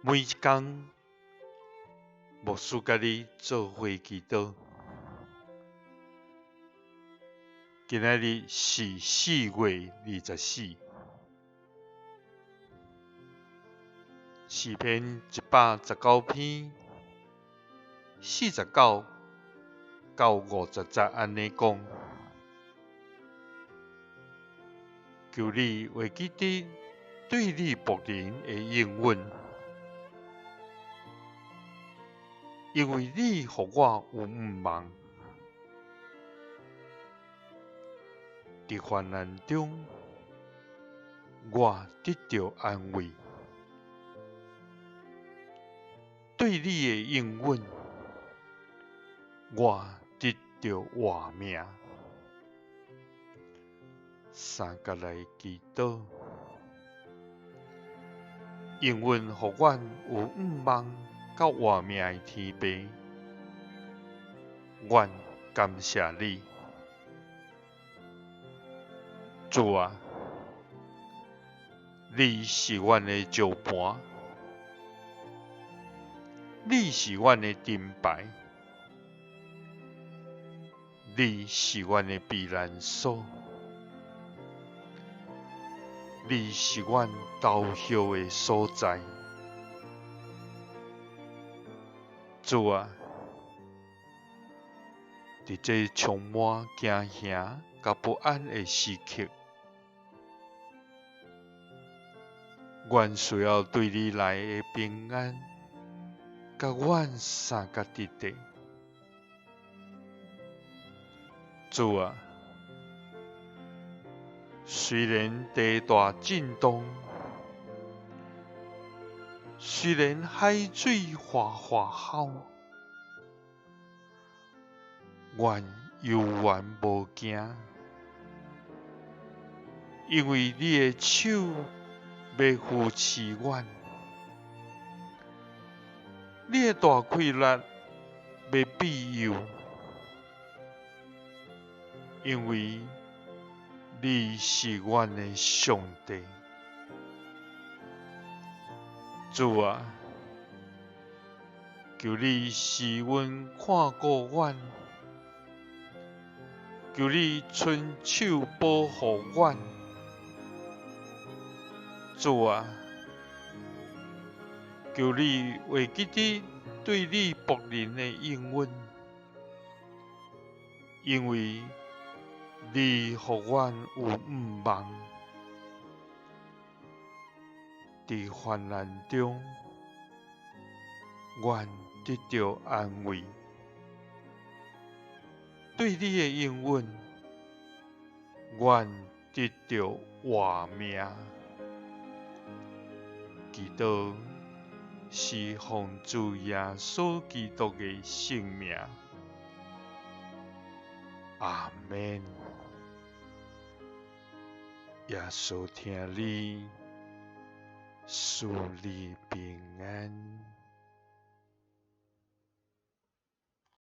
每一工，牧師佮你做伙祈禱。今仔日是4月24，詩篇119篇49到50節按呢講：求你會記得對你僕人的應允，因為你予我有向望。佇患難中，我得著安慰。對你的應允，我得著活命。三佮來祈禱，應允予阮有向望佮活命的天父，阮感謝你。主啊，你是阮的石盤，你是阮的盾牌，你是阮的避難所，你是阮投靠的所在。主啊，佇這充滿驚嚇佮不安的時刻，阮需要對你來的平安，共阮相佮佇咧。主啊，雖然地大震動，雖然海水嘩嘩吼，阮猶原無驚，因為你的手欲扶持阮，你的大氣力欲庇佑，因為你是阮的上帝。主啊，求你施恩看顧阮，求你伸手保護阮。主啊，求你會記得對你僕人的應允，因為你予阮有向望。佇患難中，阮得著安慰。對你的應允，阮得著活命。祈禱是奉主耶穌基督的聖名。阿們。耶穌疼你，賜你平安。